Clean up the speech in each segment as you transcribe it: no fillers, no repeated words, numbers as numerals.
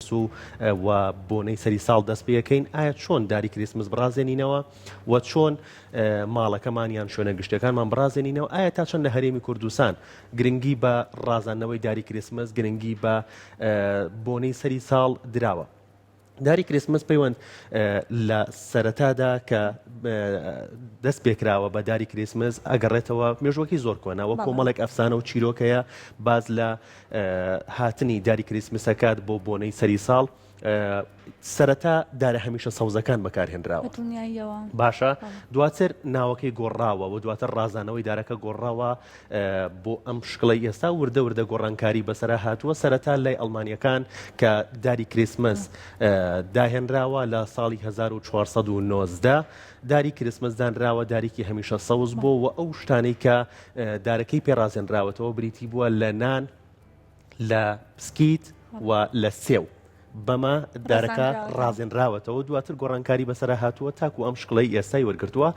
کریسمس و و بۆنەی سەری ساڵ دەست پێەکەین ئایا چۆن داری کریسمس بڕازێنینەوە و چۆن ماڵەکەمان یان شوێنە گشتەکانمان بڕازێنینەوە ئایا تا چەند لە هەرێمی کوردستان گرنگی بە ڕازاندنەوەی داری کریسمس گرنگی بە بۆنەی سەری ساڵ دراوە. داری کریسمس پەیوەند لە سەرەتادا کە دەست پێکراوە بە داری کریسمس ئەگەڕێتەوە مێژوەکەی زۆر کۆنە وە کۆمەڵێک ئەفسانە و چیرۆکەیە باز لە هاتنی داری کریسمسەکات بۆ بۆنەی سەری ساڵ سەرەتا دارە هەمیشە سەوزەکان بەکارهێنراوە باشە دواتر ناوەکەی گۆڕاوە و دواتر ڕازانەوەی دارەکە گۆڕاوە بۆ ئەم شکڵەی ئێستا وردە وردە گۆڕانکاری بەسەرا هاتووە سەرەتا لای ئەڵمانیەکان کە داری کریسمس داهێنراوە لە ساڵی 1419 داری کریسمس دانراوە دارێکی هەمیشە سەوز بۆ و ئەو شتانەی کە دارەکەی پێڕازێنراوەتەوە بریتی بووە لە نان لە پسکیت و لە سێو. بەمە دارەکە ڕازێنراوەتەوە دواتر گۆڕانکاری بەسەرا هاتووە تاکو ئەم شکڵەی ئێستای وەرگرتووە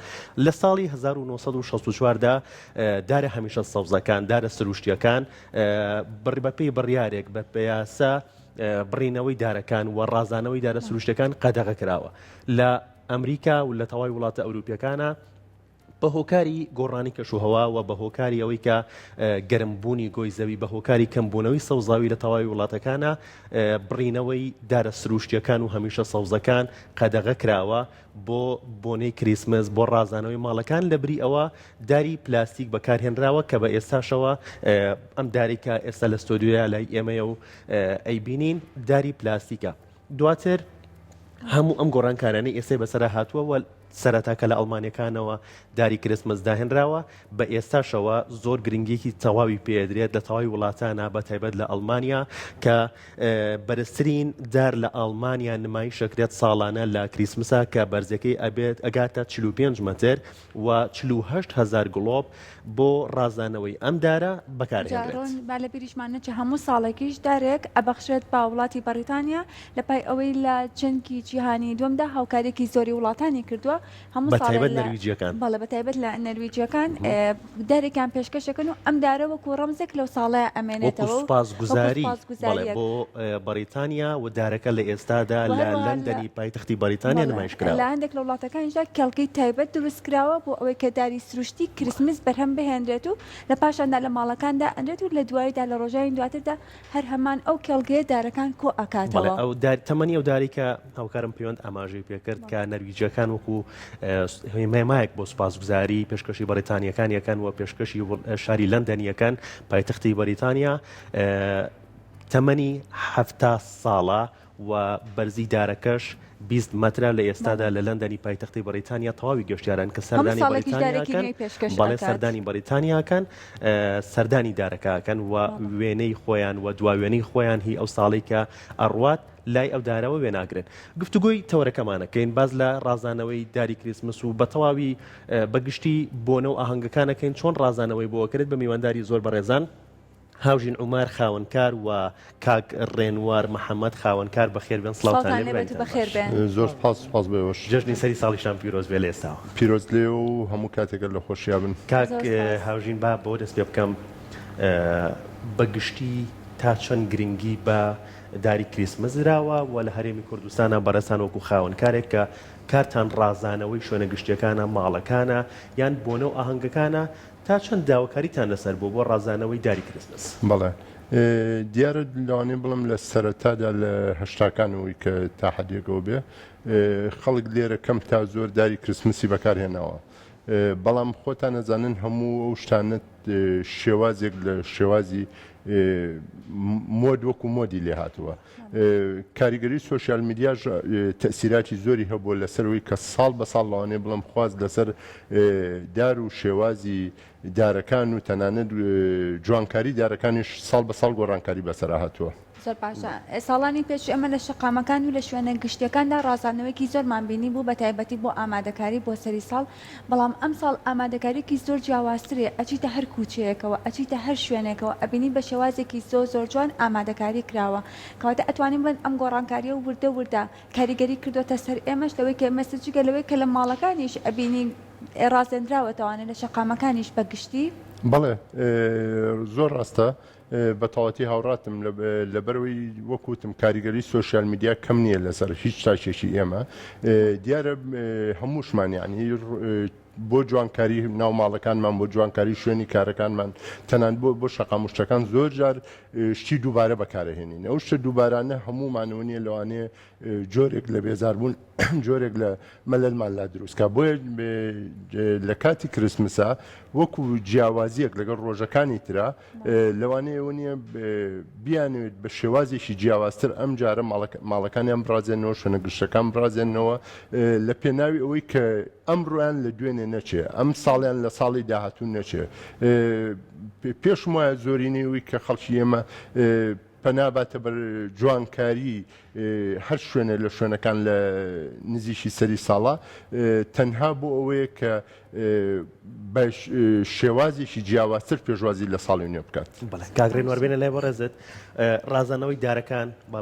لە ساڵی 1964 دا دارە هەمیشە سەوزەکان دارە سروشتیەکان بڕ بەپێی بڕیارێک بە پێیاسا بڕینەوەی دارەکان و ڕازانەوەی دارە سروشتەکان قەدەغە کراوە لە ئەمریکا و لە تەواوی وڵاتە ئەوروپیەکانە بە هۆکاری گۆڕانی کەشوهەوا و بە هۆکاری ئەوەی کە گەرمبوونی گۆی زەوی بە هۆکاری کەمبوونەوەی سەوزاوی لە تەواوی وڵاتەکانە بڕینەوەی دارە سروشتیەکان و هەمیشە سەوزەکان قەدەغە کراوە بۆ بۆنەی کریسمس بۆ ڕازانەوەی ماڵەکان لە بری ئەوە داری پلاستیک بەکارهێنراوە کە بە ئێستاشەوە ئەم دارێکە ئێستا لە ستۆدیۆیا لای ئێمەیە و ئەیبینین داری پلاستیکە دواتر هەموو ئەم گۆڕانکارانەی ئێستای بەسەرا هاتووە و سەرەتا کە لە ئەڵمانیەکانەوە داری کریسمس داهێنراوە بە ئێستاشەوە زۆر گرنگیەکی تەواوی پێدرێت لە تەواوی وڵاتانە بە تایبەت لە ئەڵمانیا کە بەرزترین دار لە ئەڵمانیا نمایشەکرێت ساڵانە لە کریسمسا کە بەرزەکەی ئەبێت ئەگاتە 45 مەتر و 48 هەزار گڵۆپ بۆ ڕازانەوەی ئەم دارە بەکارهێنرێت. جا ڕۆن با لە بیریشمان نەچێ هەموو ساڵێکیش دارێک ئەبەخشرێت بە وڵاتی بەڕیتانیا لە پای ئەوەی لە جەنگی جیهانی دووەمدا هاوکاریەکی زۆری وڵاتانی کردووە هەموو بە ساڵێ تایبەت لە نەرویجیەکان. بەڵێ بە تایبەت لە نەرویجیەکان دارێکیان پێشکەشەکەن و ئەم دارە وەکو ڕەمزێک لەو ساڵەیا وەکو ئەمێنێتەوە و وەکو سوپاسگوزاری بەڵێ سوپاسگوزاریەک. بۆ بەڕیتانیا و دارەکە لە ئێستادا و لە هەروەها لە لەندەنی پایتەختی بەڕیتانیا بەڵێ نمایش لە کراوە. هەندێک لە وڵاتەکانیشدا کێڵگەی تایبەت دروست کراوە بۆ ئەوەی کە داری سروشتی کریسمس بەرهەم بهێنرێت و لە پاشاندا لە ماڵەکاندا ئەنرێت و لە دواییدا لە ڕۆژانی دواتردا هەر هەمان ئەو کێڵگەیە دارەکان کۆ بەڵێ ئەکاتەوە. ئەو دار تەمەنی ئەو دارەی کە هاوکارم پەیوەند ئاماژەی پێکرد کە نەرویجیەکان وەکو هێمایەک بۆ سوپاسگوزاری پێشکەشی بەڕیتانیەکان یەکەن و پێشکەشی شاری لەندەن یەکەن پایتەختی بەریتانیا تەمەنی 70 ساڵە و بەرزی دارەکەش 20 مەترە لە ئێستادا لە لەندەنی پایتەختی بەریتانیا تەواوی گەشتیاران کە هەموو سەردانی ساڵێکیش بەریتانیا دارێکی ئەکەن نوێی پێشکەش بەڵێ ئەکات. سەردانی بەریتانیا ئەکەن سەردانی دارەکە ئەکەن و وێنەی خۆیان و دوا وێنەی خۆیان هی ئەو ساڵەی کە ئەڕوات لای ئەو دارەوە وێناگرن. گفتوگۆی تەوەرەکەمان ئەکەین باس لە ڕازانەوەی داری کریسمس و بە تەواوی بە گشتی بۆنە و ئاهەنگەکان ئەکەین چۆن ڕازانەوەی بۆ ئەکرێت بە میوانداری زۆر بەڕێزان هاوژین عومەر خاوەنکار و کاک ڕێنوار محەمەد خاوەنکار بەخێر بێن سڵاوتان سڵاوتان لێ لێ بێت و بێن بەخێر باش. بێن. زۆر سپاس سپاس بۆ ئێوەش. جەژنی سەری ساڵیشتان پیرۆز بێ لە ئێستاوە. پیرۆز لێ و هەموو کاتێکە لە خۆشیا بن. کاک زۆر سپاس. هاوژین با بەوە دەست پێ بکەم بە گشتی تا چەند گرنگی بە داری کریسمس دراوە و لە هەرێمی کوردستانا بەڕێزتان وەکو خاوەن کارێک کە کارتان ڕازانەوەی شوێنە گشتیەکانە ماڵەکانە یان بۆنە و ئاهەنگەکانە تا چەند داواکاریتان لەسەر بووە بۆ ڕازانەوەی داری کریسمس؟ بەڵێ دیارە لەوانەیە بڵێم لە سەرەتادا لە هەشتاکانەوەی کە تا حەدێکەوە بێ خەڵک لێرە کەم تا زۆر داری کریسمسی بەکارهێناوە بەڵام خۆتان ئەزانن هەموو ئەو شتانە شێوازێک لە شێوازی مۆد وەکو مۆدی لێ هاتووە کاریگەری سۆشیال میدیاش تەسیراتی زۆری هەبووە لەسەرەوەی کە ساڵ بە ساڵ لەوانەیە بڵێم خواست لەسەر دار و شێوازی دارەکان و تەنانەت جوانکاری دارەکانیش ساڵ بە ساڵ گۆڕانکاری بەسەرا هاتووە. زۆر باشە. ساڵانی پێشوو ئێمە لە شەقامەکان و لە شوێنە گشتیەکاندا ڕازاندنەوەیەکی زۆرمان بینی بوو بە تایبەتی بۆ ئامادەکاری بۆ سەری ساڵ، بەڵام ئەمساڵ ئامادەکاریەکی زۆر جیاوازترە ئەچیتە هەر کوچەیەکەوە ئەچیتە هەر شوێنێکەوە ئەبینی بە شێوازێکی زۆر زۆر جوان ئامادەکاری کراوە کەواتە ئەتوانین بڵێین ئەم گۆڕانکاریە وردە وردە کاریگەری کردۆتە سەر ئێمەش لەوەی کە ئێمە جگە لەوەی کە لە ماڵەکانیش ئەبینین ڕازێندراوەتەوانێ لە شەقامەکانیش بە گشتی. بەڵێ زۆر ڕاستە. بە تەواتی هاوڕاتم لەبەرەوەی وەک وتم کاریگەری سۆشیال میدیا کەم نییە لەسەر هیچ تاکێکی ئێمە دیارە هەمووشمان یعنی بۆ جوانکاری ناو ماڵەکانمان بۆ جوانکاری شوێنی کارەکانمان تەنان بۆ بۆ شەقامشتەکان زۆر جار شتی دووبارە بەکارهێنین ئەو شتە دووبارانە هەموومانەوە نییە لەوانەیە جۆرێک لە بێزاربوون جۆرێک لە مەلەلمان لا دروستکە بۆیە لە کاتی کریسمسا وەکو جیاوازیەک لەگەڵ ڕۆژەکانی ترا لەوانەیە نییە بیانوێت بە شێوازێکی جیاوازتر ئەم جارە ماڵەکانیان بڕازێنەوە شوێنە گشتەکان بڕازێنەوە لە پێناوی ئەوەی کە ئەمڕۆیان لە دوێنێ نەچێ ئەم ساڵیان لە ساڵی داهاتوو نەچێ پێشم وایە زۆرینەی ئەوەی کە خەڵکی ئێمە پەنا باتە بەر جوانکاری هەر شوێنێ لە شوێنەکان لە نزیکی سەری ساڵە تەنها بۆ ئەوەیە کە بە شێوازێکی جیاوازتر پێشوازی لە ساڵی نوێ بکات. بەڵێ کاک ڕێنوار بێنە لای بەڕێزت ڕازانەوەی دارەکان با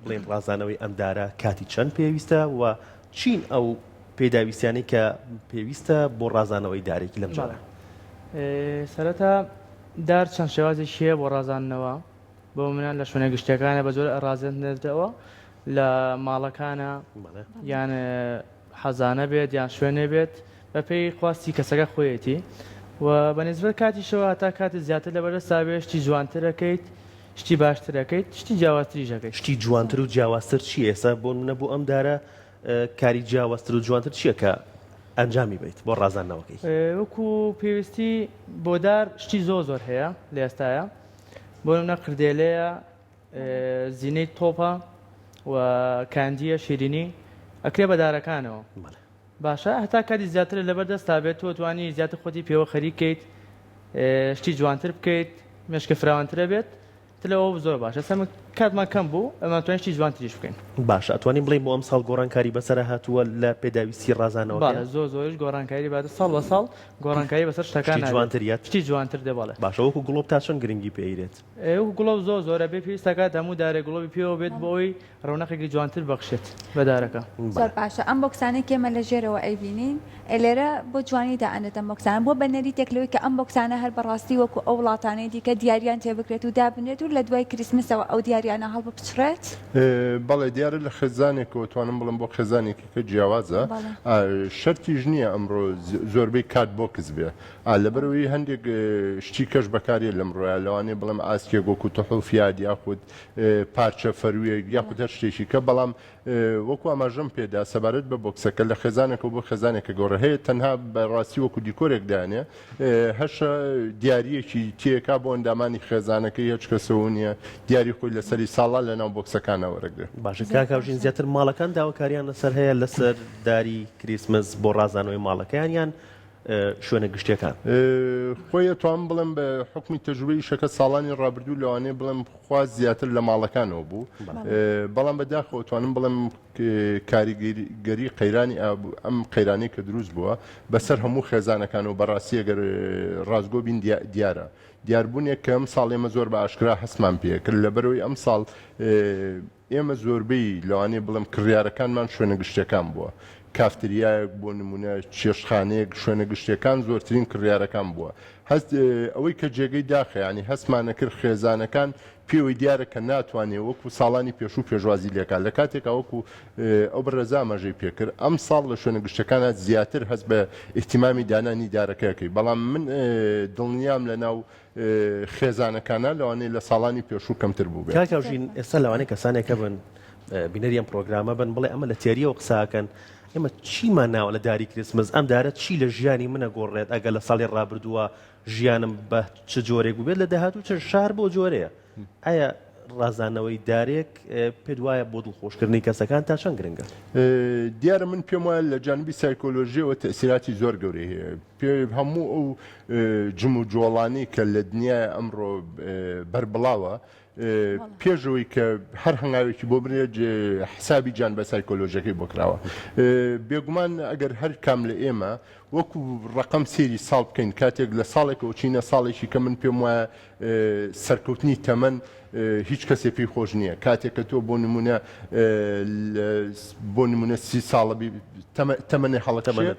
بڵێن ڕازانەوەی ئەم دارە کاتی چەند پێویستە و چین ئەو پێداویستیانەی کە پێویستە بۆ ڕازانەوەی دارێکی لەم جۆرە؟ سەرەتا دار چەند شێوازێکی هەیە بۆ ڕازاندنەوە بۆ منە لە شوێنە گشتیەکانە بە جۆرە ئەڕازێنرێتەوە لە ماڵەکانە یان حەزانە بێت یان شوێنێ بێت بەپێی خواستی کەسەکە خۆیەتی و بە نسبەت کاتیشەوە هەتا کاتت زیاتر لەبەردەستا بێ شتی جوانترەکەیت شتی باشترەکەیت شتی جیاوازتریشەکەیت. شتی جوانتر و جیاوازتر چییە ئێستا بۆ نمونە بۆ ئەم دارە کاری جیاوازتر و جوانتر چییە کە ئەنجامی بەیت بۆ ڕازاندنەوەکەی؟ وەکو پێویستی بۆ دار شتی زۆر زۆر هەیە لە ئێستایا بۆ نمونە قردێلەیە زینەی تۆپە و کاندیە شیرینی ئەکرێ بە دارەکانەوە باشە هەتا کاتی زیاتر لەبەر دەستا بێت تۆ توانی زیاتر خۆتی پێوە خەریک کەیت شتی جوانتر بکەیت مێشکە فراوانترە بێت تر لەوە زۆر باشە ئێستا من کاتمان کەم بوو ئەمانتوانی شتی جوانتریش بکەین. باشە ئەتوانین بڵێین بۆ ئەمساڵ گۆڕانکاری بەسەرا هاتووە لە پێداویستی ڕازانەوەکەیا؟ بەڵێ زۆر زۆریش گۆڕانکاری باتە ساڵ بە ساڵ گۆڕانکاری بەسەر شتەکان شتی جوانتر یەت؟ شتی جوانتر دێ بەڵێ. باشە وەکو گڵۆپ تا چەند گرنگی پێ ئەیرێت؟ وەکو گڵۆپ زۆر زۆرە بێ پێویست ئەکات هەموو دارێک گڵۆپی پێوە بێت بۆ ئەوەی ڕەونەقێکی جوانتر بەخشێت بە دارەکە. زۆر باشە ئەم بۆکسانەی کە ئێمە لە ژێرەوە ئەیبینین لێرە بۆ جوانی دائەنرێت ئەم بۆکسانە بۆ بە نەریتێک لەوەی کە ئەم بۆکسانە هەر بەڕاستی وەکو ئەو وڵاتانەی دیکە دیاریان تێ بکرێت و دابنرێت و لە دوای کریسمسەوە ئەو دیاریانە هەڵبپچڕێت؟ بەڵێ دیارە لە خێزانێکەوە توانم بڵێم بۆ خێزانێکی کە جیاوازە شەرتیش نییە ئەمڕۆ زۆربەی کات بۆکس بێ لەبەرەوەی هەندێک شتی کەش بەکارێ لەمڕۆیە لەوانەیە بڵێم ئاسکێک وەکو تحوفیات یاخود پارچە فەرویەک یاخود هەر شتێکی کە بەڵام وەکو ئاماژەم پێدا سەبارەت بە بۆکسەکە لە خێزانێکەوە بۆ خێزانێکە گۆڕە هەیە تەنها بەڕاستی وەکو دیکۆرێک دانێ هەشە دیاریەکی تێکا بۆ ئەندامانی خێزانەکەی هەچ کەسەوە نییە دیاری خۆی لەسەری ساڵا لە ناو بۆکسەکانە وەرەگرێ. باشە کاک هاوژین زیاتر ماڵەکان داواکاریان لەسەر هەیە لەسەر داری کریسمس بۆ ڕازانەوەی ماڵەکەیان یان شوێنە گشتیەکان؟ خۆی ئەتوانم بڵێم بە حوکمی تەجروبەی ئیشەکە ساڵانی ڕابردوو لەوانەیە بڵێم خواست زیاتر لە ماڵەکانەوە بوو بەڵام بەداخەوە توانم بڵێم کاریگەری قەیرانی ئەم قەیرانی کە دروست بووە بەسەر هەموو خێزانەکان و بەڕاستی ئەگەر ڕاستگۆ بین دیارە دیاربوونێک کە ئەم ساڵ ئێمە زۆر بە ئاشکرا هەستمان پێکرد لەبەرەوەی ئەم ساڵ ئێمە زۆربەی لەوانەیە بڵێم کڕیارەکانمان شوێنە گشتیەکان بووە، کافتریایەک بۆ نموونە، چێشتخانەیەک، شوێنە گشتیەکان زۆرترین کڕیارەکان بووە. هەست ئەوەی کە جێگەی داخە یانی هەستمان ئەکرد خێزانەکان پێوەی دیارە کە ناتوانێ وەکو ساڵانی پێشوو پێشوازی لێکا لە کاتێکا وەکو ئەو بەڕێزە ئاماژەی پێکرد ئەمساڵ لە شوێنە گشتیەکانا زیاتر هەست بە ئیهتیمامی دانانی دارەکە ئەکەی بەڵام من دڵنیام لە ناو خێزانەکانە لەوانەیە لە ساڵانی پێشوو کەمتر بووبێت. کاک هاوژین ئێستا لەوانەیە کەسانێک هەبن بینەری ئەم پرۆگرامە بن بڵێ ئەمە لە تێریەوە قساکەن ئێمە چیمان ناوە لە داری کریسمس ئەم دارە چی لە ژیانی منە گۆڕێت ئەگەر لە ساڵی ڕابردووە ژیانم بە چ جۆرێک بووبێت لە داهاتوو چ شار بۆ جۆرەیە ئایا ڕازانەوەی دارێک پێت وایە بۆ دڵخۆشکردنی کەسەکان تا چەند گرنگە؟ دیارە من پێم وایە لە جانبی سایکۆلۆژیەوە تەئسیراتی زۆر گەورەی هەیە پێ هەموو ئەو جموجۆڵانەی کە لە دنیای ئەمڕۆ بەربڵاوە پێشەوەی کە هەر هەنگاوێکی بۆ بنێت حسابی جان بە سایکۆلۆژەکەی بۆ کراوە بێگومان ئەگەر هەر کام لە ئێمە وەکو ڕقم سێری ساڵ بکەین کاتێک لە ساڵێکەوە چینە ساڵێکی کە من پێم وایە. سەرکەوتنی تەمەن هیچ کەسێ پێی خۆش نییە کاتێک کە تۆ بۆ نمونە بۆ نمونە سی ساڵە تەمەنی هەڵەتەمەنت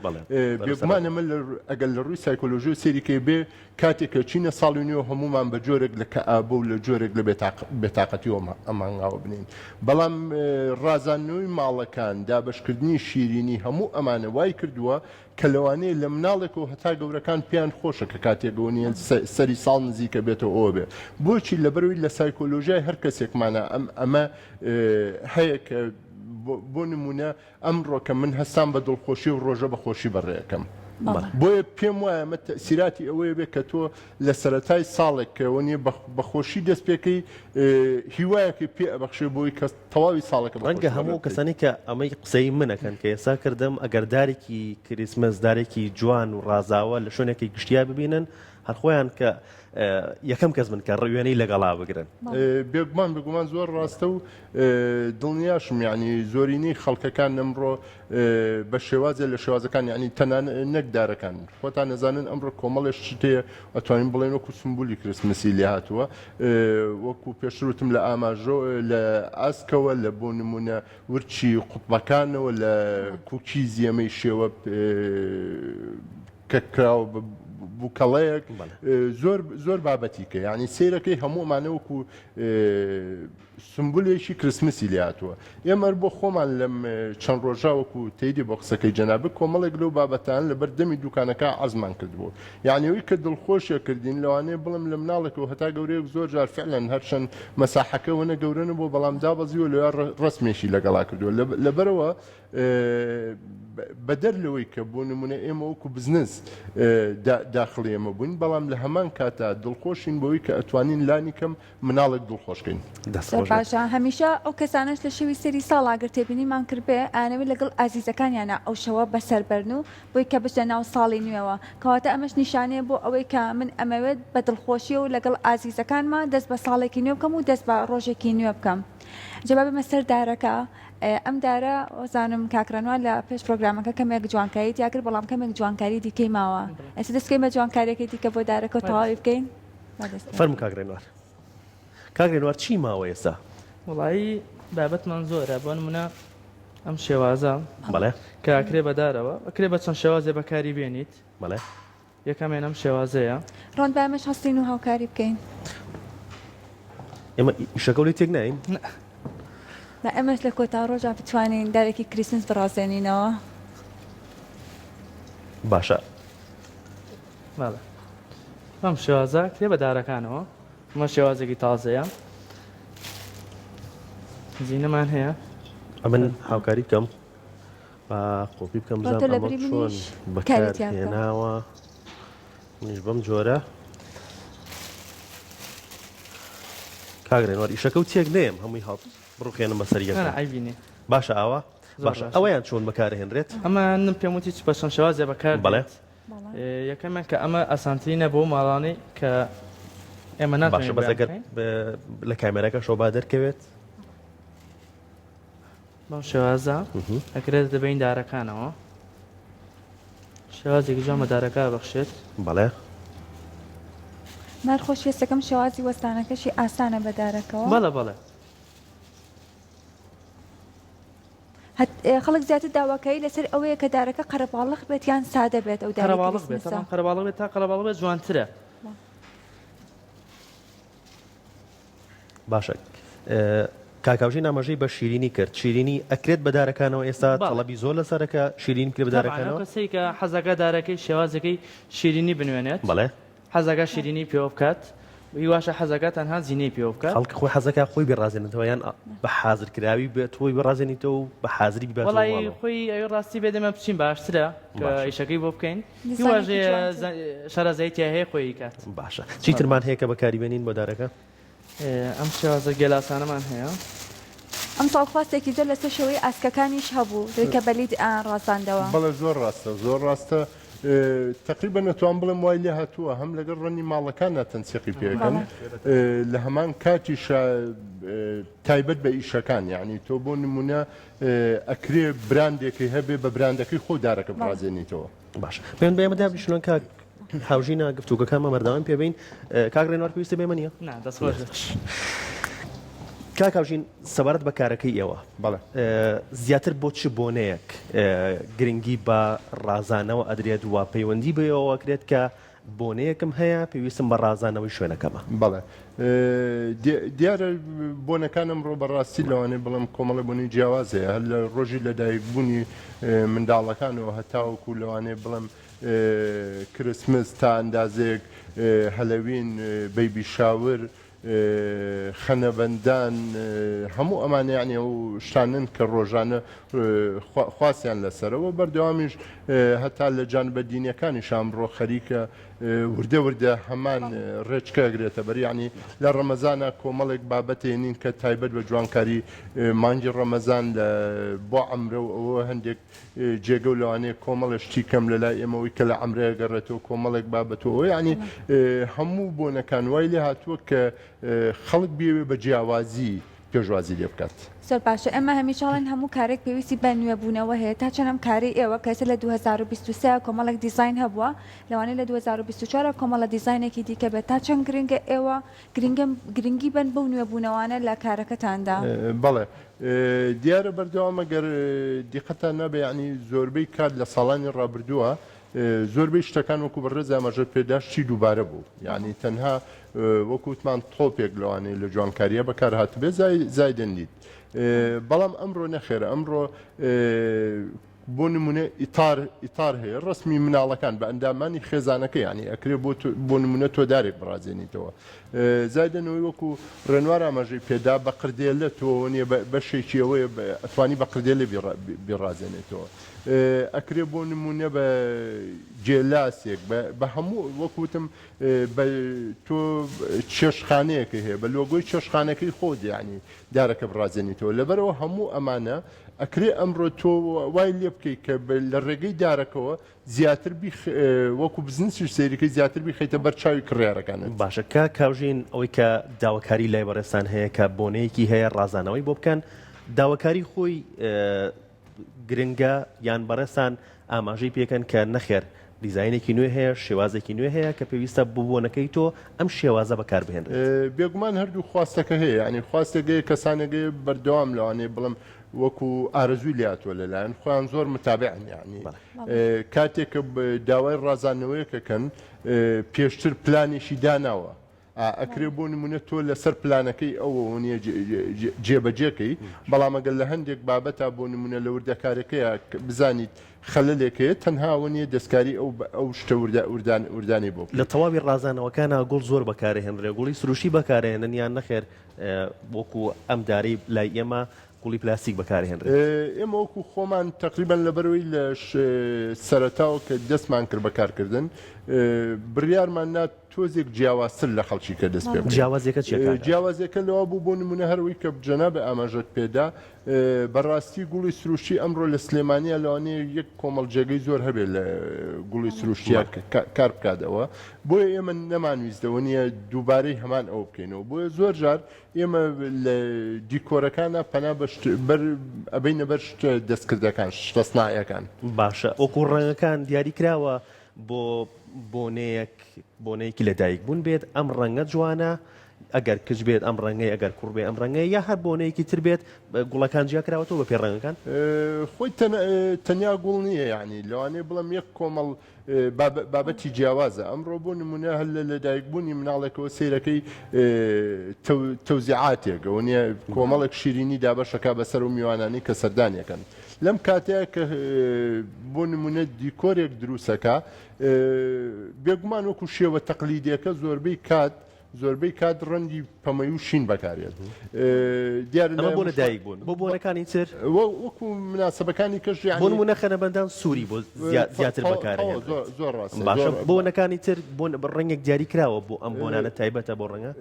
بێگومان ئەمە ئەگەر لە ڕووی سایکۆلۆژی و سێریکەی بێ کاتێک کە چینە ساڵی نوێ هەمومان بە جۆرێک لە کەئابە و لە جۆرێک لە بێتاقەتی ئەم هەنگاوە بنین بەڵام ڕازاندنەوەی ماڵەکان دابشکردنی شیرینی هەموو ئەمانە وای کردووە کە لەوانەیە لە مناڵێکەوە هەتا گەورەکان پێیان خۆشە کە کاتێک ئەوە نییە سەری ساڵ نزیکە بێتەوە ئەوە بێ بۆچی لەبەرەوەی لە سایکۆلۆژیای هەر کەسێکمانە ئەم ئەمە هەیە کە بۆ نمونە ئەمڕۆ کە من هەستام بە دڵخۆشی و ڕۆژە بە خۆشی بەڕێەکەم بۆیە پێم وایە ئەمە تەسیراتی ئەوەیە بێ کە تۆ لە سەرەتای ساڵێک کەەوە نیە بەخۆشی دەست پێکەی هیوایەکی پێ ئەبەخشێ بۆی کەس تەواوی ساڵەکە بە ڕەنگە خۆشی هەموو بەڕێ ئەو بکەیت. کەسانەی کە ئەمەی قسەی من ئەکەن کە ئێستا کردم ئەگەر دارێکی کریسمس دارێکی جوان و ڕازاوە لە شوێنێکی گشتیا ببینن هەر خۆیان کە یەکەم کەس بن کە وێنەی لەگەڵا بگرن. بێگومان بێگومان زۆر ڕاستە و دڵنیاشم یانی زۆرینەی خەڵکەکان ئەمڕۆ بە شێوازێ لە شێوازەکان یانی تەنانەت نەک دارەکان خۆتان ئەزانن ئەمڕۆ کۆمەڵێ شت هەیە ئەتوانین بڵێن وەکو سمبولی کریسمسی لێ هاتووە وەکو پێشتر وتم لە ئاماژۆ لە ئاسکەوە لە بۆ نمونە ورچی قوتبەکانەوە لە cookies ئەمەی شێوە کە کراوە بە بووکەڵەیەک زۆر زۆر بابەتی کە یعنی سیرەکەی هەموومانە وەکو سمبولێکی کریسمسی لێ هاتووە. ئێمە هەر بۆ خۆمان لەم چەند ڕۆژە وەکو تەیدی بۆ قسەکەی جەنابت کۆمەڵێک لەو بابەتانە لەبەر دەمی دوکانەکە عەرزمان کردبوو. یانی ئەوەی کە دڵخۆشێ کردین لەوانەیە بڵێم لە مناڵێکەوە هەتا گەورەیەک زۆر جار فعلەن هەرچەند مەساحەکە ئەوەنە گەورە نەبووە بەڵام دابەزیوە لەویا ڕەسمێکی لەگەڵا کردووە. لەبەرئەوە بەدەر لەوەی کە بۆ نمونە ئێمە وەکو بزنس داخڵی ئێمە بووین بەڵام لە هەمان کاتا دڵخۆشین بەوەی کە ئەتوانین لانی کەم مناڵێک دڵخۆش کەین. دەست زۆر خۆش بێت. باشە هەمیشە ئەو کەسانەش لە شەوی سەری ساڵ ئەگەر تێبینیمان کردبێ ئەیانەوێت لەگەڵ ئازیزەکانیانا ئەو شەوە بەسەر بەرن و بۆی کە بچنە ناو ساڵی نوێوە کەواتە ئەمەش نیشانەیە بۆ ئەوەی کە من ئەمەوێت بە دڵخۆشیەوە لەگەڵ ئازیزەکانما دەست بە ساڵێکی نوێ بکەم و دەست بە ڕۆژێکی نوێ بکەم جا با بێمە سەر دارەکە ئەم دارە وەزانم کاک ڕێنوار لە پێش پرۆگرامەکە کەمێک جوانکاری تیا کرد بەڵام کەمێک جوانکاری دیکەی ماوە ئێستا دەست بکەین بە جوانکاریەکەی دیکە بۆ دارەکە و تەواوی بکەین. فەرموو کاک ڕێنوار. کاک ڕێنوار چی ماوە ئێستا؟ وەڵایی بابەتمان زۆرە بۆ نمونە ئەم شێوازە بەڵێ کە ئەکرێ بە دارەوە ئەکرێ بە چەند شێوازێ بەکاری بێنیت بەڵێ یەکەمیان ئەم شێوازەیە. ڕۆن با ئێمەش هەستین و هاوکاری بکەین. ئێمە ئیشەکەو لێ تێک ناین؟ نا. با ئێمەش لە کۆتا ڕۆژا بتوانین دارێکی کریسمس بڕازێنینەوە. باشە. بەڵێ بەم شێوازە کرێ بە دارەکانەوە ئەمە شێوازێکی تازەیە زینەمان هەیە ئەمن هاوکاری بکەم با قۆپی بکەم بۆ تۆ بزانم لە ئەمە بری چۆن منیش بەکار کاری تیا بکەم. هێناوە منیش بەم جۆرە کاک ڕێنوار ئیشەکە و تێک نەیەم هەمووی هەڵ بڕوخێنم بەسەر نا یەکە نا عەیبی نییە باشە ئاوا زۆر باشە باشە ئەوەیان چۆن بەکارهێنرێت ئەمە من پێم وتی چ بە چەند شێوازێ بەکار بەڵێ دێت یەکەمیان کە ئەمە ئاسانترینە بۆ ماڵانەی کە ئێمە باشە ناتوانین بەس بۆیان ئەگەر بکەین. لە کامێراکەشەوە با دەرکەوێت بەم شێوازە ئەکرێت دەبین دارەکانەوە شێوازێکی جوان بە دارەکە بەخشێت بەڵێ مار خۆش هێستەکەم شێوازی وەستانەکەشی ئاسانە بە دارەکەوە بەڵێ بەڵێ خەڵک زیاتر داواکاری لەسەر ئەوەیە کە دارەکە قەرەباڵغ بێت یان سادە بێت ئەو دارەی قەرەباڵغ بێت کریسمسە. تەبعەن قەرەباڵغ بێت تا قەرەباڵغ بێت جوانترە. باشە کاک هاوژین ئاماژەی بە شیرینی کرد شیرینی ئەکرێت بە دارەکانەوە ئێستا تەڵەبی زۆر لەسەرەکە شیرین بکرێت بە تەبعەن ئەو دارەکانەوە کەسەی کە حەزەکە دارەکەی شێوازەکەی شیرینی بنوێنێت بەڵێ حەزەکا شیرینی پێوە بکات هیواشە حەزەکا تەنها زینەی پێوە بکات. خەڵک خۆی حەزەکا خۆی بیڕازێنێتەوە یان بە حازرکراوی بێت خۆی بڕازێنیتەوە و بە حازری بیباتەوە وەڵایی ماڵەوە. خۆی ئەوی ڕاستی بێت ئێمە بچین باشترە کە باشە. ئیشەکەی بۆ بکەین دیزاینێکی هیواش هەیە جوانتر. شارەزایی تیا هەیە خۆی ئەیکات. باشە چی ترمان هەیە کە بەکاری بێنین بۆ دارەکە؟ ئەم شێوازە گێلاسانەمان هەیە. ئەمساڵ خواستێکی زۆر لەسەر شێوەی ئاسکەکانیش هەبوو کە بە لید ئەیان ڕازاندەوە. بەڵێ زۆر ڕاستە زۆر ڕاستە تەقریبەن ئەتوان بڵێم وای لێ هاتووە هەم لەگەڵ ڕەنگی ماڵەکاندا تەنسیقی پێ ئەکەن لە هەمان کاتیشا تایبەت بە ئیشەکان یعنی تۆ بۆ نمونە ئەکرێ براندێکی هەبێ بە براندەکەی خۆ دارەکە بڕازێنیتەوە. باش پێم بە ئێمە دابنیشن کاک. هاوژینە گفتوگۆکانمان بەردەوام پێ بین. کاک ڕێنوار پێویستە بێمە نییە؟ نا دەست خۆش بێت. کاک هاوژین سەبارەت بە کارەکەی ئێوە بەڵێ. زیاتر بۆ چ بۆنەیەک گرنگی بە ڕازانەوە ئەدرێت و پەیوەندی بەوەوە ئەکرێت کە بۆنەیەکم هەیە پێویستم بە ڕازانەوەی شوێنەکەمە؟ بەڵێ دیارە بۆنەکان ئەمڕۆ بەڕاستی لەوانەیە بڵێم کۆمەڵە بۆنەی جیاواز هەیە هەر لە ڕۆژی لەدایکبوونی منداڵەکانەوە هەتاوەکو لەوانەیە بڵێم کرسمس تا ئەندازەیەک هەلەوین baby shower خەنەبەندان هەموو ئەمانە یانی ئەو شتانەن کە ڕۆژانە خواستیان لەسەرە و بەردەوامیش هەتا لە جانبە دینیەکانیش ئەمڕۆ خەریکە وردە وردە هەمان ڕێچکە ئەگرێتە بەر یانی لە ڕەمەزانە کۆمەڵێک بابەت هێنین کە تایبەت بە جوانکاری مانگی ڕەمەزان لە بۆ عەمرە و ئەوە هەندێک جێگە و لەوانەیە کۆمەڵێ شتی کەم لە لای ئێمەوەی کە لە عەمرەیە گەڕێتەوە کۆمەڵێک بابەت و ئەوە یانی هەموو بۆنەکان وای لێ هاتووە کە خەڵک بیەوێ بە جیاوازی پێشوازی لێ بکات. زۆر باشە ئێمە هەمیشە ئەڵێن هەموو کارێک پێویستی بە نوێبوونەوە هەیە تا چەند ئەم کارەی ئێوە کە ئێستا لە 2023 کۆمەڵێک دیزاین هەبووە لەوانەیە لە 2024 کۆمەڵە دیزاینێکی دیکە بێت تا چەند گرنگە ئێوە گرنگە گرنگی بەن بەو نوێبوونەوانە لە کارەکەتاندا؟ بەڵێ دیارە بەردەوام ئەگەر دیقەتان نابێ یانی زۆربەی کات لە ساڵانی ڕابردووە زۆربەی شتەکان وەکو بەڕێز ئاماژەت پێدا شتی دووبارە بوو یانی تەنها وەکو وتمان تۆپێک لەوانەیە لە جوانکاریە بەکار هاتبێ زایدن لیت بەڵام ئەمڕۆ نەخێرە ئەمڕۆ بۆ نمونە ئیتار ئیتار هەیە ڕسمی مناڵەکان بە ئەندامانی خێزانەکە یانی ئەکرێ بۆ بۆ نمونە تۆ دارێک بڕازێنیتەوە زایدەنەوەی وەکو ڕێنوار ئاماژەی پێدا بە قردێلە تۆ نیە بەشێکی ئەوەیە ئەتوانی بە قردێلە بیڕازێنێتەوە ئەکرێ بۆ نمونە بە گێلاسێک بە هەموو وەکو وتم بە تۆ چێشتخانەیەکە هەیە بە لۆگۆی چێشتخانەکەی خۆت یانی دارەکە بڕازێنیتەوە لەبەرئەوە هەموو ئەمانە ئەکرێ ئەمڕۆ تۆ وای لێ بکەیت کە لە ڕێگەی دارەکەوە زیاتر بیخ وەکو بزنسیش سەیرەکەی زیاتر بیخەیتە بەر چاوی کڕیارەکانت. باشە کاک کاوژین ئەوەی کە داواکاری لای بەڕێزتان هەیە کە بۆنەیەکی هەیە ڕازانەوەی بۆ بکەن داواکاری خۆی گرنگە یان بەڕێزتان ئاماژەی پێکەن کە نەخێر دیزاینێکی نوێ هەیە شێوازێکی نوێ هەیە کە پێویستە بۆ بۆنەکەی تۆ ئەم شێوازە بەکاربهێنرێت؟ بێگومان هەردوو خواستەکە هەیە یانی خواستێک هەیە کەسانێک هەیە بەردەوام لەوانەیە بڵێم وەکو ئارەزووی لێهاتووە لەلایەن خۆیان زۆر متابعن یانی کاتێک کە داوای ڕازاندنەوەیەکەکەن پێشتر پلانێکی داناوە ئەکرێ بۆ نمونە تۆ لەسەر پلانەکەی ئەوەوە نیە جێبەجێ کەی بەڵام ئەگەر لە هەندێک بابەتا بۆ نمونە لە وردەکارەکەیا بزانیت خەلەلێک هەیە تەنها ئەوە نیە دەستکاری ئەو ئەو شتە وردە وردان وردانەی بۆ لە بکەیت. تەواوی ڕازانەوەکانا گوڵ زۆر بەکارئەهێنرێ گوڵی سروشتی بەکارئەهێنن یان نەخێر وەکو ئەم دارەی لای ئێمە گوڵی پلاستیک بەکارئەهێنرێت؟ ئێمە وەکو خۆمان تەقریبەن لەبەرئەوەی لە سەرەتاوە کە دەستمان کرد بە کارکردن بڕیارمان نا تۆزێک جیاوازتر لە خەڵکی کە دەست پێ بکەین. جیاوازیەکە چیە کاک ئاشتی؟ جیاوازیەکە لەوە بوو بۆ نمونە هەر ئەوەی کە جەنابت ئاماژەت پێدا بەڕاستی گوڵی سروشتی ئەمڕۆ لە سلێمانیا لەوانەیە یەک کۆمەڵ جێگەی زۆر هەبێت لە گوڵی سروشتیا کار بکات ئەوە بۆیە ئێمە نەمانویست ئەوە نییە دووبارەی هەمان ئەوە بکەینەوە بۆیە زۆر جار ئێمە لە دیکۆرەکانا پەنا بە شت بەر ئەبەینە بەر شتە دەستکردەکان شتە سناعیەکان. باشە وەکو ڕەنگەکان دیاری کراوە بۆ بۆنەیەک بۆنەیەکی لەدایک بوون بێت ئەم ڕەنگە جوانە ئەگەر کچ بێت ئەم ڕەنگەی ئەگەر کوڕ بێ ئەم ڕەنگەی یا هەر بۆنەیەکی تر بێت گوڵەکان جیا کراوەتەوە بە پێی ڕەنگەکان؟ خۆی تەنیا گوڵ نییە یانی لەوانەیە بڵێم یەک کۆمەڵ بابەتی جیاوازە ئەمڕۆ بۆ نمونە هەر لە لەدایکبوونی مناڵێکەوە سەیرەکەی تەوزیعاتێک ئەوە نییە کۆمەڵێک شیرینی دابەشەکە بەسەر و میوانانی کە سەردانیەکەن لەم کاتەیە کە بۆ نمونە دیکۆرێک دروستەکە بێگومان وەکو شێوە تەقلیدیەکە زۆربەی کات زۆربەی کات ڕەنگی پەمەی و شین بەکارێت دیارە ئەمە بۆ لەدایک بوون بۆ بۆنەکانی تر وەکو مناسبەکانی کەش بۆ نمونە خەنەبەندان سووری بۆ زیاتر بەکارێت زۆر ڕاست باشە بۆنەکانی تر بۆ ڕەنگێک دیاری کراوە بۆ ئەم بۆنانە تایبەتە بۆ ڕەنگە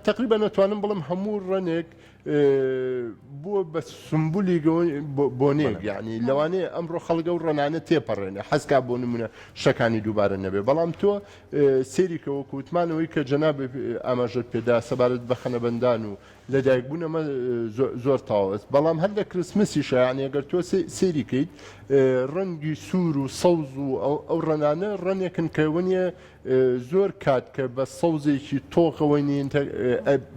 تقریبا نەتوانم بڵم هەموو ڕەنێک بووە بە سمبولی بۆنێک یعنی لەوانەیە ئەمڕۆ خەڵک ئەو ڕەنانە تێپەڕێنێ حەزکا بۆ نمونە شتەکانی دووبارە نەبێ بەڵام تۆ سەیری کە وەکو وتمانەوەی کە جەنابت ئاماژەت پێدا سەبارەت بە خەنەبەندان و لەدایکبوون ئەمە زۆر تەواوە بەڵام هەر لە کریسمسیشە یانی ئەگەر تۆ سەیری کەیت ڕەنگی سوور و سەوز و ئەو ڕەنانە ڕەنێکن کە وەنیە زۆر کات کە بە سەوزێکی تۆخەوەی نین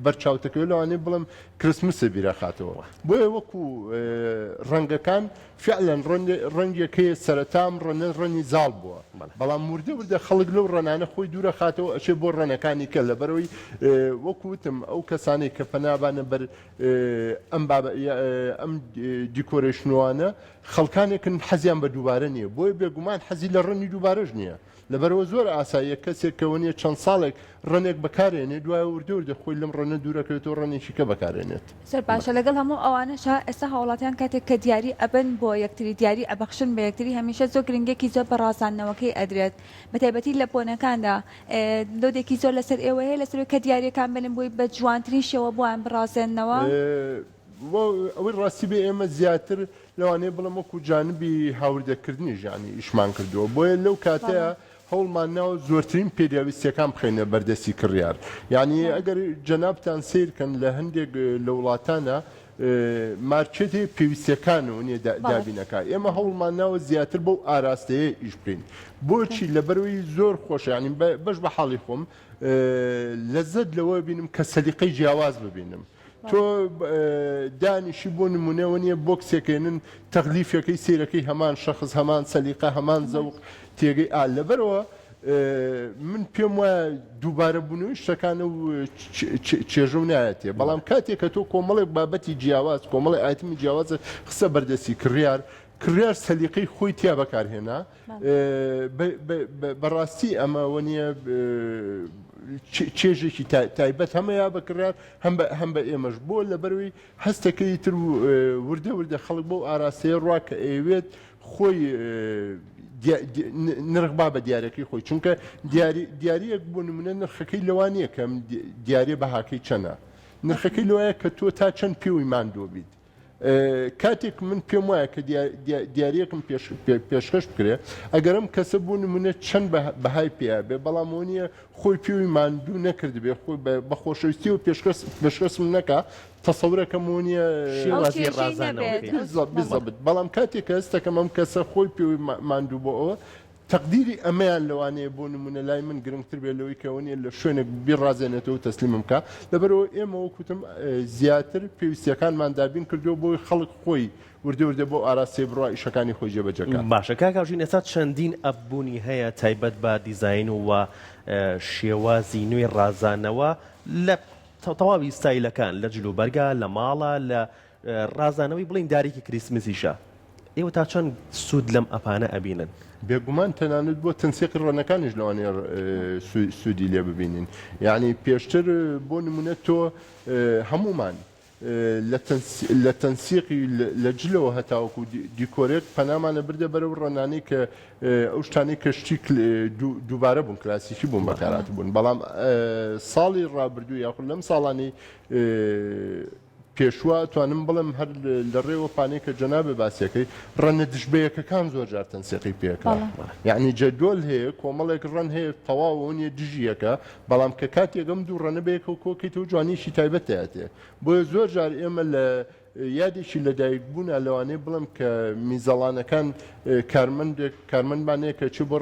بەرچاوتەکەوێت لەوانەیە بڵێم کریسمسە بیرەخاتەوە بۆیە وەکو ڕەنگەکان فعلا ڕەنگێک هەیە سەرەتا ئەم ڕەنە ڕەنگی زاڵ بووە بەڵام وردە وردە خەڵک لەو ڕەنانە خۆی دوورەخاتەوە ئەچێ بۆ ڕەنەکانی کە لەبەرەوەی وەکو وتم ئەو کەسانەی کە پەنابانە بەر ئەم بابە ئەم decoration انە خەڵکانێکن حەزیان بە دووبارە نییە بۆیە بێگومان حەزی لە ڕەنگی دووبارەش نییە لەبەرئەوە زۆر ئاساییە کەسێک کە وەنیە چەند ساڵێک ڕەنێک بەکارێنێ دوایە وردە وردە خۆی لەم ڕەنە دوورەکەوێتەوە ڕەنێکی کە بەکارێنێت. زۆر باشە لەگەڵ هەموو ئەوانەشا ئێستا هاوڵاتیان کاتێک کە دیاری ئەبەن بۆ یەکتری دیاری ئەبەخشن بە یەکتری هەمیشە زۆر گرنگیەکی زۆر بە ڕازاندنەوەکەی ئەدرێت بەتایبەتی لە بۆنەکاندا load ێکی زۆر لەسەر ئێوە هەیە لەسەر ئەوەی کە دیاریەکان بێنن بۆی بە جوانترین شێوە بۆیان بڕازێننەوە. ئەوەی ڕاستی بێ ئێمە زیاتر لەوانەیە بڵێم وەکو جانبی هاوردەکردنیش یانی ئیشمان کردووە بۆیە لەو کاتەیا هەوڵمان ناوە زۆرترین پێداویستیەکان بخەینە بەردەستی کڕیار یانی ئەگەر جەنابتان سەیر کەن لە هەندێک لە وڵاتانە مارکێت هەیە پێویستیەکان و نیە دابینەکە ئێمە هەوڵمان ناوە زیاتر بەو ئاراستەیە ئیش بکەین بۆچی لەبەرەوەی زۆر خۆشە یانی بەش بە حاڵی خۆم لەزەت لەوە بینم کە سەلیقەی جیاواز ببینم تۆ دانیشی بۆ نمونە وەنیە بۆکسێکێنن تەغلیفەکەی سیرەکەی هەمان شەخص هەمان سەلیقە هەمان زەوق تێگەی ئا لەبەرەوە من پێم وایە دووبارە بوونەوەی شتەکانە و چێژە و نایەتێ بەڵام کاتێک کە تۆ کۆمەڵێک بابەتی جیاواز کۆمەڵی ئایتمی جیاواز خستە بەردەستی کڕیار کڕیار سەلیقەی خۆی تیا بەکارهێنا بەڕاستی ئەمە وەنیە چێژێکی تایبەت هەمە یا بە کڕیار هەم بە ئێمەش بۆ لەبەروی هەستەکەی تر وردە وردە خەڵک بۆ ئاراستەیە ڕوا کە ئەیەوێت خۆی نرخ با بە دیارەکەی خۆی چونکە دیاریەک بۆ نمونە نرخەکەی لەوانەیە کەم دیارە بەهاکەی چەنە نرخەکەی لەوایە کە تۆ تا چەند پێوەی ماندوو بیت کاتێک من پێم وایە کە دیاریەکم پێشکەش بکرێ ئەگەر ئەم کەسە بۆ نمونە چەند بەهای پێیا بێ بەڵام ئەوە نییە خۆی پێوی ماندوو نەکردبێ خۆی بە خۆشەویستی و پێشکەشم نەکا تەسەورەکەم ئەوە نییە شێوازی ڕازانەوەکەی بالضبط بەڵام کاتێک کە هەستەکەم ئەم کەسە خۆی پێوی ماندوو بۆ ئەوە تەقدیری ئەمەیان لەوانەیە بۆ نموونە لای من گرنگتر بێت لەوەی کە ئەوە نییە لە شوێنێک بیڕازێنێتەوە و تەسلیمم بکا. لەبەرئەوە ئێمە وەک وتم زیاتر پێویستییەکانمان دابین کردووە بۆی خەڵک خۆی وردە وردە بەو ئاراستەیە بڕوا ئیشەکانی خۆی جێبەجێ کا. باشە کاک هاوژین ئێستا چەندین app بوونی هەیە تایبەت بە دیزاین و شێوازی نوێی ڕازانەوە لە تەواوی ستایلەکان لە جلوبەرگا لە ماڵە لە ڕازانەوەی بڵێین دارێکی کریسمسیشە، ئێوە تا چەند سوود لەم ئەپانە ئەبینن؟ بێگومان تەنانەت بۆ تەنسیقی ڕەنەکانیش لەوانەیە سوودی لێ ببینین یانی پێشتر بۆ نمونە تۆ هەموومان لە تەنسیقی لە جلەوە هەتاوەکو دیکۆرێک پەنامانە بردە بەرەو ڕەنانەی کە ئەو شتانەی کە شتی دووبارە بوون کلاسیکی بوون بەکارهاتبوون بەڵام ساڵی ڕابردوو یاخود لەم ساڵانەی پێشوە ئەتوانم بڵێم هەر لە ڕێوە پانەی کە جەنابت باسیەکەی ڕەنە دژبەیەکەکان زۆر جار تەنسیقی پێکرا یعنی جەدۆل هەیە کۆمەڵێک ڕەن هەیە تەواو ئەوە نیە دژی یەکە بەڵام کە کاتێک ئەم دوو ڕەنە بەیەکەوە کۆکەیتەوە جوانیەکی تایبەت دەیاتێ بۆیە زۆر جار ئێمە لە یادێکی لەدایک بوونا لەوانەیە بڵێم کە میزەڵانەکان کارمەندێک کارمەندمان هەیە کە چێ بۆ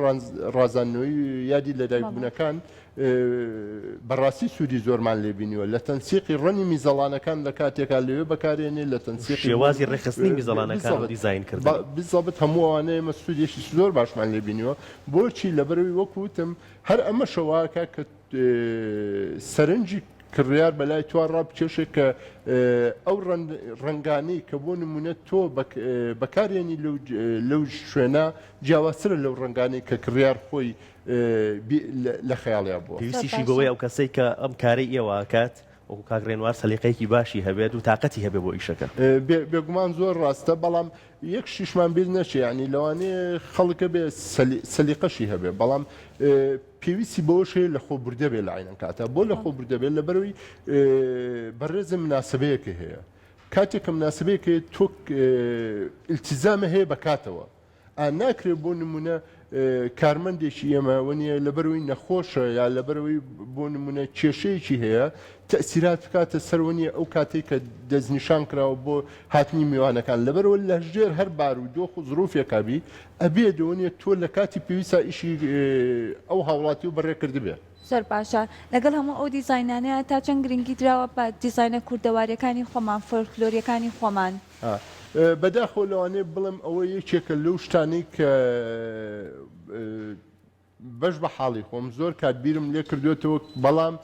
ڕازاندنەوەی یادی لەدایک بوونەکان بەڕاستی سوودی زۆرمان لێ بینیوە لە تەنسیقی ڕەنی میزەڵانەکان لە کاتێکا لەوێ بەکارێنێ لە تەنسیقی شێوازی ڕێکخستنی میزەڵانەکان و دیزاین کردنی. بالضبط هەموو ئەوانە ئێمە سوودێکی زۆر باشمان لێ بینیوە بۆچی لەبەرئەوەی وەکو وتم هەر ئەمەشە واکا کە سەرنجی کڕیار بەلای تۆ ڕابکێشێ کە ئەو ڕەنگانەی کە بۆ نمونە تۆ بەکارێنی لەو شوێنە جیاوازترە لەو ڕەنگانەی کە کڕیار خۆی لە خەیاڵیا بووە. پێویستیشی بەوەیە ئەو کەسەی کە ئەم کارەی ئێوە ئەکات وەکو کاک ڕێنوار سەلیقەیەکی باشی هەبێت و تاقەتی هەبێت بۆ ئیشەکە. بێگومان زۆر ڕاستە بەڵام یەک شتیشمان بیر نەچێ یانی لەوانەیە خەڵک هەبێ سەلیقەشی هەبێ بەڵام پێویستی بەوەش هەیە لەخۆبوردە بێ لە عەینەن کاتە بۆ لەخۆبوردە بێ لەبەرەوەی بەڕێزە مناسەبەیەکە هەیە کاتێک کە مناسەبەیەک هەیە تۆ ئیلتیزامە هەیە بە کاتەوە. ئا ناکرێ بۆ نمونە کارمەندێکی ئێمە وەنیە لەبەرەوەی نەخۆشە یا لەبەرەوەی بۆ نمونە کێشەیەکی هەیە تەسیرات بکاتە سەر وەنیە ئەو کاتێک کە دەستنیشان کراوە بۆ هاتنی میوانەکان لەبەرەوە لە ژێر هەر بار و دۆخ و زروفێکا بی ئەبێ دەوەنیە تۆ لە کاتی پێویستا ئیشی ئەو هاوڵاتی و بەڕێ کردبێ. زۆر باشە لەگەڵ هەموو ئەو دیزاینانەیا تا چەند گرنگی دراوە بە دیزاینە کوردەواریەکانی خۆمان فۆلکلۆریەکانی خۆمان؟ بەداخەوە لەوانەیە بڵێم ئەوە یەکێکە لەو شتانەی کە بەش بە حاڵی خۆم زۆر کات بیرم لێ کردوێتەوە بەڵام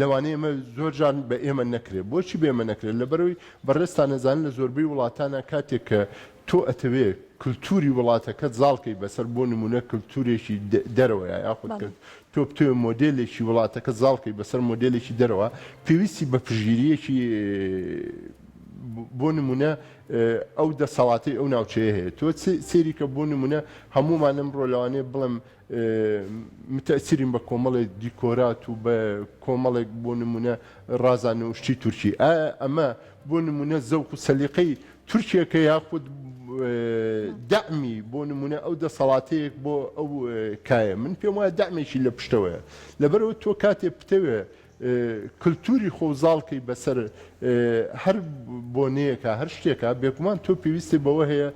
لەوانەیە ئەمە زۆر جار بە ئێمە نەکرێت بۆچی بە ئێمە نەکرێت لەبەرەوەی بەڕێزتان ئەزانن لە زۆربەی وڵاتانە کاتێک کە تۆ ئەتەوێ کلتوری وڵاتەکەت زاڵکەی بەسەر بۆ نمونە کلتورێکی دەرەوە یاخود تۆ بتەوێ مۆدێلێکی وڵاتەکەت زاڵکەی بەسەر مۆدێلێکی دەرەوە پێویستی بە پشتگیریەکی بۆ نمونە ئەو دەسەڵاتەی ئەو ناوچەیە هەیە تۆ سێری کە بۆ نمونە هەموومان ئەمڕۆ لەوانەیە بڵێم متەسیرین بە کۆمەڵێک دیکۆرات و بە کۆمەڵێک بۆ نمونە ڕازانە و شتی تورکی ئایا ئەمە بۆ نمونە زەوق و سەلیقەی تورکیەکە یاخود دەعمی بۆ نمونە ئەو دەسەڵاتەیەک بۆ ئەو کایە من پێم وایە دەعمێکی لە پشتەوەیە لەبەرەوە تۆ کاتێ بتەوێ کلتوری خۆ زاڵ کەی بەسەر هەر بۆنەیەکا هەر شتێکا بێگومان تۆ پێویستی بەوە هەیە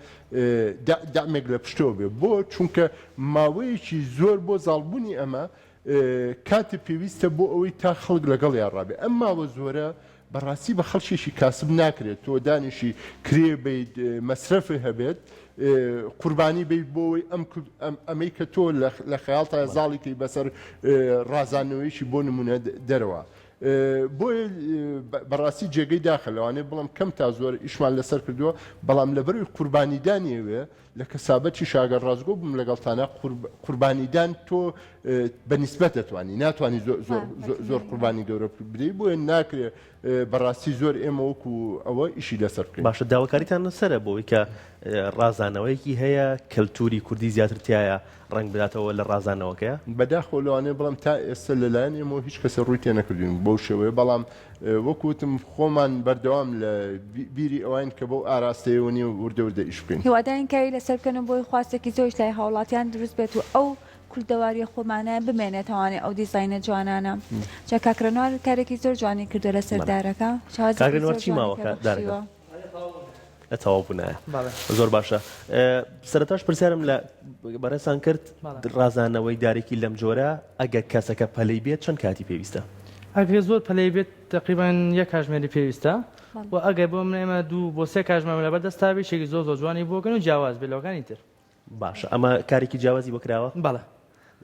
دەعمێک لە پشتەوە بێ بۆ چونکە ماوەیەکی زۆر بۆ زاڵبوونی ئەمە کاتی پێویستە بۆ ئەوەی تا خەڵک لەگەڵ یا ڕابێ ئەم ماوە زۆرە بەڕاستی بە خەڵکێکی کاسب ناکرێت تۆ دانیشی کرێ بیت مەسرەفی هەبێت قوربانی بیت بۆ ئەوەی ئەم ئەمەی کە تۆ لە خەیاڵتا زاڵی کەی بەسەر ڕازاندنەوەیەکی بۆ نمونە دەرەوە بۆیە بەڕاستی جێگەی داخە لەوانەیە بڵم کەم تا زۆر ئیشمان لەسەر کردووە بەڵام لەبەروی قوربانیدانی ئەوێ لە کەسابەتی شاگەر ڕاستگۆ بووم لەگەڵتانە قوربانیدان تۆ بە نیسبەت دەتوانی ناتوانانی زۆر قوربانی گەورە بدەیت بۆیە ناکرێ بەڕاستی زۆر ئێمە وەکو ئەوە ئیشی لەسەر بکەین. باشە داواکاریتان لەسەرە بۆ ئەوەی کە ڕازانەوەیەکی هەیە کەلتوری کوردی زیاتر تیایە ڕەنگ بداتەوە لە ڕازانەوەکەیا؟ بەداخەوە لەوانەیە بڵێم تا ئێستا لەلایەن ئێمەوە هیچ کەسێ ڕووی تێنەکردوین بەو شێوەیە بەڵام وەکو وتم خۆمان بەردەوام لە بیری ئەوین کە بەو ئاراستەیەوە نیە وردە وردە ئیش بکەین. هیوادارین کاری لەسەر بکەن و بۆی خواستێکی زۆریش لای هاوڵاتیان دروست بێت و ئەو کوردەواریە خۆمانە بمێنێتەوانێ ئەو دیزاینە جوانانە جا کاک ڕێنوار کارێکی زۆر جوانی کردوە لەسەر دارەکە کاک ڕێنوار چی ماوە دارەکە لە تەواو بوونایە زۆر باشە سەرەتاش پرسیارم لە بەڕێزان کرد ڕازانەوەی دارێکی لەم جۆرە ئەگەر کەسەکە پەلەی بێت چەند کاتی پێویستە؟ ئەگەر زۆر پەلەی بێت تقریبان یەک کاژمێری پێویستە و ئەگەر بۆ من ئێمە دوو بۆ سێ کاژمێر لەبەر دەستا بێت شتێکی زۆر زۆر جوانی بۆکەن و جیاواز بێت لەوەکانی تر. باشە ئەمە کارێکی جیاوازی بۆ کراوە؟ بەڵێ.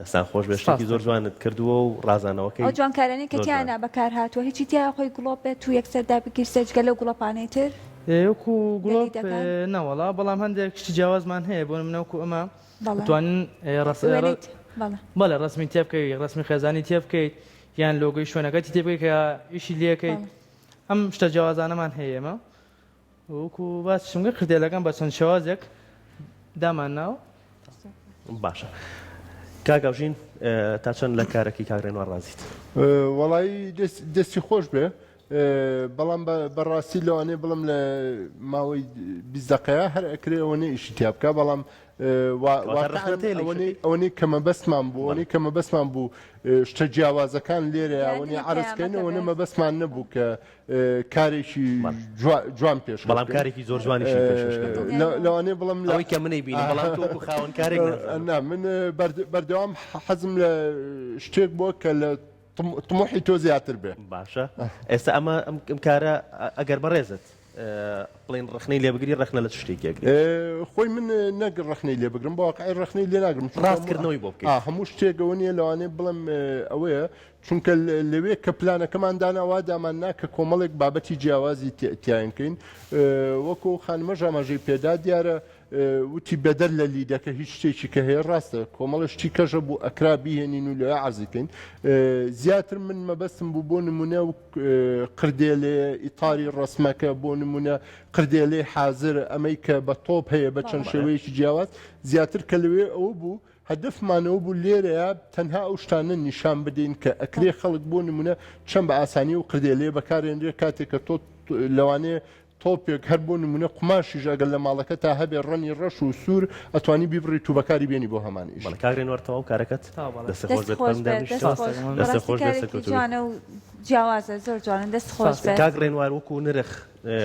دەستان خۆش بێت شتێکی زۆر جوانت کردووە و ڕازانەوەکەی ئەو جوانکارانەی کە تیایانە بەکار هاتووە هیچی تیایە خۆی گڵۆپ بێت و یەکسەر دابگیرسێ جگە لەو گڵۆپانەی تر؟ وەکو گڵۆپ نەوەڵا بەڵام هەندێک شتی جیاوازمان هەیە بۆ نمونە وەکو ئەمە توانین بەڵێ ڕەسمی تێ بکەیت ڕەسمی خێزانی تێ بکەیت یان لۆگۆی شوێنەکەتی تێ بکەیت کە ئیشی لێکەیت ئەم شتە جیاوازانەمان هەیە ئێمە وەکو باسیشم کرد قردێلەکان بە چەند شێوازێک دامان ناوە. باشە کاک ئەوژین تا چەند لە کارەکەی کاک ڕێنوار ڕازیت؟ وەڵایی دەستی خۆش بێ بەڵام بەڕاستی لەوانەیە بڵم لە ماوەی 20 دقەیە هەر ئەکرێ ئەوەنەی ئیشی تیا بکە بەڵام ئەوەنەی کە مەبەستمان بوو ئەوەنەی کە مەبەستمان بوو شتە جیاوازەکان لێرە ئەوەنەی عەرزکەین ئەوەنە مەبەستمان نەبوو کە کارێکی جوان پێش بەڵام کارێکی زۆر جوانیشی پێشکەش کردووە. لەوانەیە بڵێم ئەوەی کە منەی بینی بەڵام تۆ وەکو خاوەن کارێک نازانم. نا من بەردەوام حەزم لە شتێک بووە کە لە تموحی تۆ زیاتر بێ. باشە ئێستا ئەمە ئەم کارە ئەگەر بەڕێزت بڵێن ڕەخنەی لێ بگری ڕەخنە لە چ شتێکی ئەگری؟ خۆی من نەک ڕەخنەی لێ بگرم بە واقعی ڕەخنەی لێ ناگرم ڕاستکردنەوەی بۆ بکەیت. هەموو شتێک ئەوە نییە لەوانەیە بڵێم ئەوەیە چونکە لەوێ کە پلانەکەمان دانا وا دامان نا کە کۆمەڵێک بابەتی جیاوازی تیاین کەین وەکو خانمەش ئاماژەی پێدا دیارە وتی بەدەر لە لیدەکە هیچ شتێکی کە هەیە ڕاستە کۆمەڵە شتی کەژە بوو ئەکرا بیهێنین و لەوێ عەرزی کەین زیاتر من مەبەستم بوو بۆ نمونە و قردێلێ ئیتاری ڕسمەکە بۆ نمونە قردێلێ حازر ئەمەی کە بە تۆپ هەیە بە چەند شێوەیەکی جیاواز زیاتر کە لەوێ ئەوە بوو هەدەفمان ئەوە بوو لێرەیا تەنها ئەو شتانە نیشان بدەین کە ئەکرێ خەڵک بۆ نمونە چەند بە ئاسانی و قردێلەیە بەکارێنرێ کاتێک کە تۆ لەوانەیە. تۆپێک هەر بۆ نمونە قوماشیش ئەگەر لە ماڵەکەتا هەبێ ڕەنی ڕەش و سوور ئەتوانی بیبڕیت و بەکاری بێنی بۆ هەمان ئیش. بەڵێ کاک رێنوار تەواو کارەکەت تەواو بەڵێ. دەستت خۆش دەست بێت خۆش فەرموو بێت دەست دابنیشتەوە خۆش دەستت بەڕاستی خۆش بێت کارێکی سەرکەوتوو بیت. جوانە و جیاوازە زۆر جوانە دەست خۆش سپاس. بێت. کاک ڕێنوار وەکو نرخ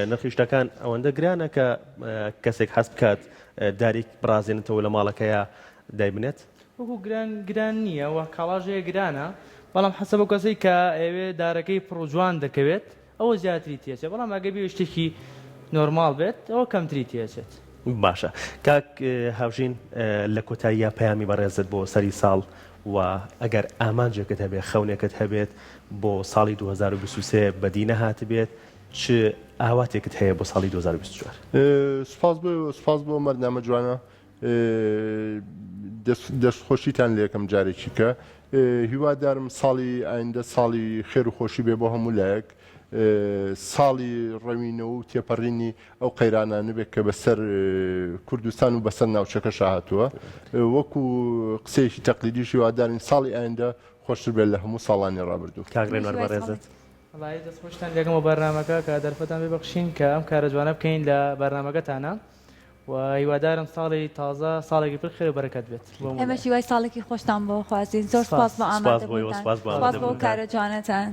نرخی شتەکان ئەوەندە گرانە کە کەسێک حەز بکات دارێک بڕازێنێتەوە لە ماڵەکەیا دایبنێت؟ وەکو گران گران نییە وە کاڵاش هەیە گرانە بەڵام حەسەب ئەو کەسەی کە ئەیەوێ دارەکەی پڕ و جوان دەکەوێت ئەوە زیاتری تێچێت بەڵام ئەگەر بیەوێت شتێکی نۆرماڵ بێت ئەوە کەمتری تێچێت. باشە کاک هاوژین لە کۆتاییا پەیامی بەڕێزت بۆ سەری ساڵ و ئەگەر ئامانجێکت هەبێت خەونێکت هەبێت بۆ ساڵی 2023 بەدی نەهاتبێت چ ئاواتێکت هەیە بۆ ساڵی 2024؟ سوپاس بۆ ئێوە سوپاس بۆ ئەم بەرنامە جوانە دەست خۆشیتان لێکەم جارێکی کە هیوادارم ساڵی ئایندە ساڵی خێر و خۆشی بێ بۆ هەموو لایەک ساڵی ڕەوینەوە و تێپەڕینی ئەو قەیرانانە بێت کە بەسەر کوردستان و بەسەر ناوچەکەشا هاتووە وەکو قسەیەکی تەقلیدیش هیوادارین ساڵی ئایندە خۆشتر بێت لە هەموو ساڵانی ڕابردوو. کاک ڕێنوار بەڕێزت. وەڵایی دەست خۆشتان لێکەم بۆ بەرنامەکە کە دەرفەتان پێ بەخشین کە ئەم کارە جوانە بکەین لە بەرنامەکەتانا و هیوادارم ساڵی تازە ساڵێکی پر خێر و بەرەکەت بێت بۆ هەموو ئێمەش لایەک. هیوای ساڵێکی خۆشتان بۆ خوازین زۆر سوپاس سپاس. بۆ سپاس بۆ ئێوە ئامادەبوونتان سپاس بۆ سپاس بۆ ئەو ئامادەبوونتان. کارە جوانەتان.